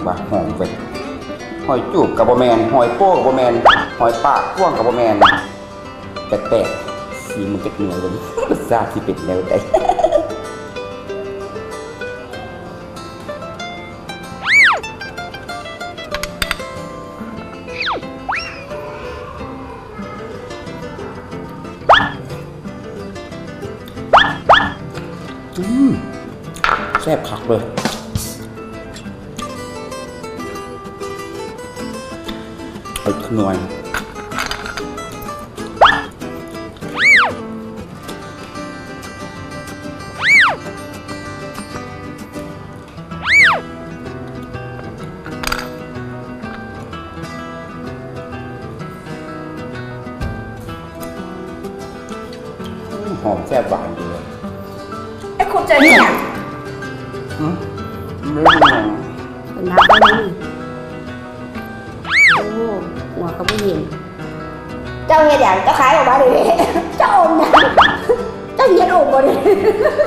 ວ່າຫອມເວີຍ ຫອຍຈູບກໍບໍ່ແມ່ນ ຫອຍໂປ້ກໍບໍ່ແມ່ນ ຫອຍປາກກວ້າງກໍບໍ່ແມ່ນ ແປກໆ ຊີມມັນຈັກໜ່ວຍເບິ່ງ ລົດຊາດຊິເປັນແນວໃດ. ອືມ ແຊບຄັກເລີຍ ເອົາອີກໜ່ວຍ. ຫອມແຊບຫວານດີ. ເອີ ຂອບໃຈເດ້. ຫຶ? ເປັນຫຍັງ? ເປັນຫຍັງ? ໂອ້ ຫົວກໍບໍ່ເຫັນ. ເຈົ້າເຮັດຫຍັງ? ເຈົ້າຂາຍອອກມາເດ້. ເຈົ້າອົມຫຍັງ? ເຈົ້າເຮັດອົມບໍ່ເດ້?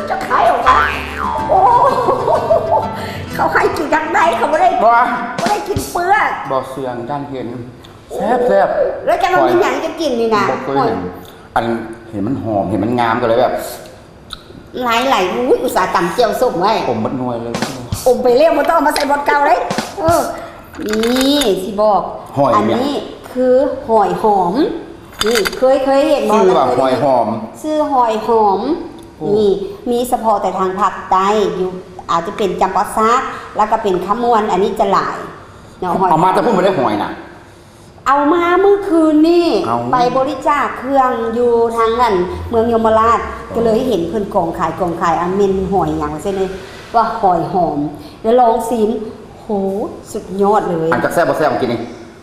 ເຈົ້າຂາຍອອກມາ. ໂອ້ ເຂົາໃຫ້ກິນທາງໃດ ເຂົາບໍ່ໄດ້ ບໍ່ ບໍ່ໄດ້ກິນເປືອກ. ບໍ່ເຊື່ອ ຢ້ານເຫັນ. ແຊບໆ. ແລ້ວເຈົ້າເອົາຫຍັງຈະກິນນີ້ນະ? ບໍ່ເຄີຍເຫັນ. ອັນ ເຫັນມັນຫອມ ເຫັນມັນງາມ ກໍເລີຍແບບ ຫຼາຍໆ. ອຸ້ຍ ອຸດສ່າຕຳແຈ່ວສົ້ມໄວ້ ອົມໝົດໜ່ວຍເລີຍ. ອົມໄປແລ້ວ ບໍ່ຕ້ອງເອົາມາໃສ່ບ່ອນເກົ່າເດ້. ເອີ ນີ້ຊິບອກ ຫອຍ ອັນນີ້ຄືຫອຍຫອມ. ນີ້ ເຄີຍ ເຄີຍເຫັນບໍ່? ຊື່ວ່າຫອຍຫອມ ຊື່ຫອຍຫອມ. ໂອ້ ນີ້ມີສະເພາະແຕ່ທາງພາກໃຕ້ ຢູ່ ອາດຈະເປັນຈຳປາສັກ ແລ້ວກໍເປັນຄຳມ່ວນ ອັນນີ້ຈະຫຼາຍເນາະ. ຫອຍ ເອົາມາແຕ່ພຸ້ນບໍ່ໄດ້ຫອຍນະ? ເອົາມາມື້ຄືນນີ້ ເອົ້າ ໄປບໍລິຈາກເຄື່ອງຢູ່ທາງນັ້ນ ເມືອງຍົມມະລາດ. ອໍ ກໍເລີຍເຫັນເພິ່ນກອງຂາຍ ກອງຂາຍ ອັນແມ່ນຫອຍຫຍັງວ່າຊັ້ນເດ ວ່າຫອຍຫອມ ແລ້ວລອງຊີມ ໂຫ ສຸດຍອດເລີຍ. ອັນຈັກແຊບບໍ່ແຊບ ເມື່ອກີ້ນີ້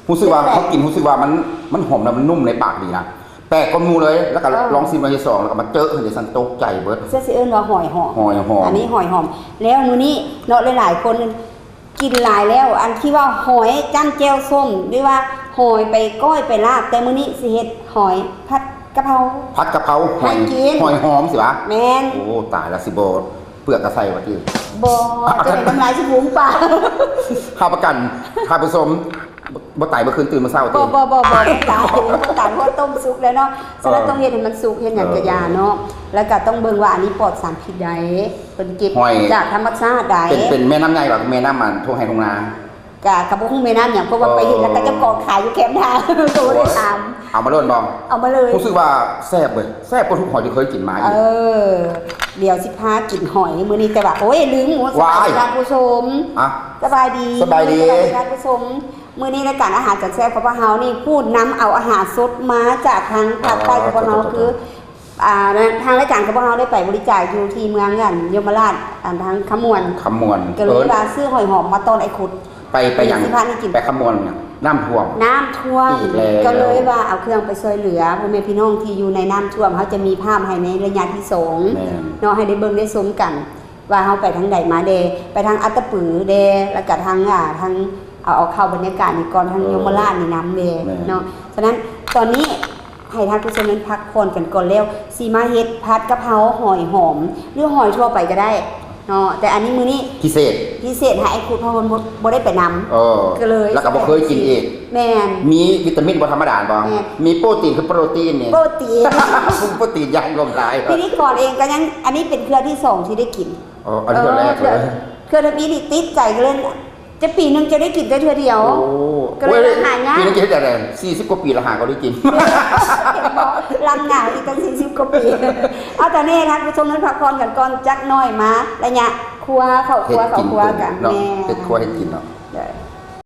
ຮູ້ສຶກວ່າເຮົາກິນ ຮູ້ສຶກວ່າມັນ ມັນຫອມ ແລ້ວມັນນຸ້ມໃນປາກດີນະ ແປກກວ່າໝູ່ເລີຍ. ແລ້ວກໍ ເອີ ລອງຊີມຄັ້ງທີສອງ ແລ້ວກໍມາເຈີເທື່ອທີສາມ ຕົກໃຈເບີດ. ເຊື່ອຊິເອີ້ນວ່າຫອຍຫອມ ຫອຍຫອມ ອັນນີ້ຫອຍຫອມ. ແລ້ວມື້ນີ້ເນາະ ຫຼາຍໆຄົນ ກິນຫຼາຍແລ້ວ ອັນທີ່ວ່າຫອຍຈ້ຳແຈ່ວສົ້ມ ຫຼືວ່າຫອຍໄປກ້ອຍໄປລາບ, ແຕ່ມື້ນີ້ຊິເຮັດຫອຍຜັດກະເພົາ ຜັດກະເພົາ ຫອຍ ໃຫ້ກິນ ຫອຍຫອມຊິວະ? ແມ່ນ. ໂອ້ ຕາຍລະ ຊິບໍ່ເປືອກກະໃສ່ວະຕິ? ບໍ່ ຈັ່ງໃດນ້ຳລາຍຊິຟູມປາກ. ຮັບປະກັນທ່ານຜູ້ຊົມ ບໍ່ຕາຍມື້ຄືນຕື່ນມື້ເຊົ້າຕິ? ບໍ່ ບໍ່ ບໍ່ ບໍ່ຕາຍ ບໍ່ຕາຍ ເພາະຕົ້ມສຸກແລ້ວເນາະ. ສະນັ້ນ ເອີ ຕ້ອງເຮັດໃຫ້ມັນສຸກ ເຮັດຫຍັງກະຢ່າເນາະ. ເອີ ແລ້ວກະຕ້ອງເບິ່ງວ່າອັນນີ້ປອດສານພິດໃດ ເພິ່ນເກັບຈາກທຳມະຊາດໃດ. ເປັນ ເປັນແມ່ນ້ຳໃຫຍ່ບໍ່? ແມ່ນ້ຳອັນທົ່ງໄຮ່ທົ່ງນາ? ກະ ກະບໍ່ຮູ້ແມ່ນ້ຳຫຍັງ ເພາະວ່າໄປເຫັນແລ້ວເຂົາເຈົ້າກອງຂາຍຢູ່ແຄມທາງ ກໍບໍ່ໄດ້ຖາມ. ເອົາມາໂລດບໍ່? ເອົາມາເລີຍ. ຮູ້ສຶກວ່າແຊບເວີຍ ແຊບກວ່າທຸກຫອຍທີ່ເຄີຍກິນມາອີກ. ເອີ ດຽວຊິພາກິນຫອຍມື້ນີ້ ແຕ່ວ່າ ໂອ້ຍ ລືມໝູ່ ສະບາຍດີທ່ານຜູ້ຊົມ. ອ່ະ ສະບາຍດີ ສະບາຍດີ ສະບາຍດີທ່ານຜູ້ຊົມ. ມື້ນີ້ລາຍການອາຫານແຊບໆຂອງພວກເຮົານີ້ ຜູ້ນຳເອົາອາຫານສົດມາຈາກທາງພາກໃຕ້ຂອງພວກເຮົາ ອໍ ຄື ອ່າ ທາງລາຍການຂອງພວກເຮົາໄດ້ໄປບໍລິຈາກຢູ່ທີ່ເມືອງ ອັນ ຍົມມະລາດ ອັນ ທາງຄຳມ່ວນ ຄຳມ່ວນ ກໍເລີຍວ່າຊື້ຫອຍຫອມມາຕ້ອນອ້າຍຄຸດ. ໄປ ໄປຫຍັງ? ໄປຄຳມ່ວນຫຍັງ? ນ້ຳຖ້ວມ ນ້ຳຖ້ວມອີກແລ້ວ. ກໍເລີຍວ່າເອົາເຄື່ອງໄປຊ່ວຍເຫຼືອພໍ່ແມ່ພີ່ນ້ອງທີ່ຢູ່ໃນນ້ຳຖ້ວມ. ເຮົາຈະມີພາບໃຫ້ໃນໄລຍະທີສອງ ແມ່ນ ເນາະ ໃຫ້ໄດ້ເບິ່ງໄດ້ຊົມກັນ ວ່າເຮົາໄປທາງໃດມາແດ່ ໄປທາງອັດຕະປືແດ່ ແລ້ວກະທາງ ອ່າ ທາງ ເອົາ ເອົາເຂົ້າບັນຍາກາດນີ້ກ່ອນ ທາງ ເອີ ຍົມມະລາດນີ້ນຳແດ່ ແມ່ນ ເນາະ. ສະນັ້ນຕອນນີ້ໃຫ້ທ່ານຜູ້ຊົມນັ້ນພັກຜ່ອນກັນກ່ອນ ແລ້ວຊິມາເຮັດຜັດກະເພົາຫອຍຫອມ ຫຼືຫອຍທົ່ວໄປກໍໄດ້ເນາະ. ແຕ່ອັນນີ້ມື້ນີ້ພິເສດ ພິເສດໃຫ້ອ້າຍຄຸດ ເພາະວ່າບໍ່ ບໍ່ໄດ້ໄປນຳ ເອີ ກໍເລີຍ ແລ້ວກໍບໍ່ເຄີຍກິນອີກ. ແມ່ນ. ມີວິຕາມິນບໍ່ທຳມະດາບໍ່? ແມ່ນ. ມີໂປຣຕີນ ຄືໂປຣຕີນນີ້ ໂປຣຕີນ ໂປຣຕີນຢ່າງຫຼວງຫຼາຍ. ພິທີກອນເອງກໍຍັງ ອັນນີ້ເປັນເທື່ອທີສອງທີ່ໄດ້ກິນ. ອໍ ອັນນີ້ເທື່ອແລກເລີຍ. ເອີ ເທື່ອ ເທື່ອທຳອິດນີ້ຕິດໃຈ ກໍເລີຍ ຈະປີໜຶ່ງຈະໄດ້ກິນແຕ່ເທື່ອດຽວ. ໂອ້ ກໍເລີຍວ່າຫາຍາກ. ປີໜຶ່ງຈະເຮັດຈັ່ງໃດ? ສີ່ສິບກວ່າປີລະຫາກໍໄດ້ກິນ. ເຫັນບໍ່? ລຳໜາວອີກຕັ້ງສີ່ສິບກວ່າປີ. ເອົາ ຕອນນີ້ທ່ານຜູ້ຊົມນັ້ນພັກຜ່ອນກັນກ່ອນຈັກໜ້ອຍ ມາໄລຍະຄົວ ເຂົ້າຄົວ ເຂົ້າຄົວກັນ. ເຮັດກິນເນາະ ແມ່ນ ເຮັດຄົວເຮັດກິນເນາະ.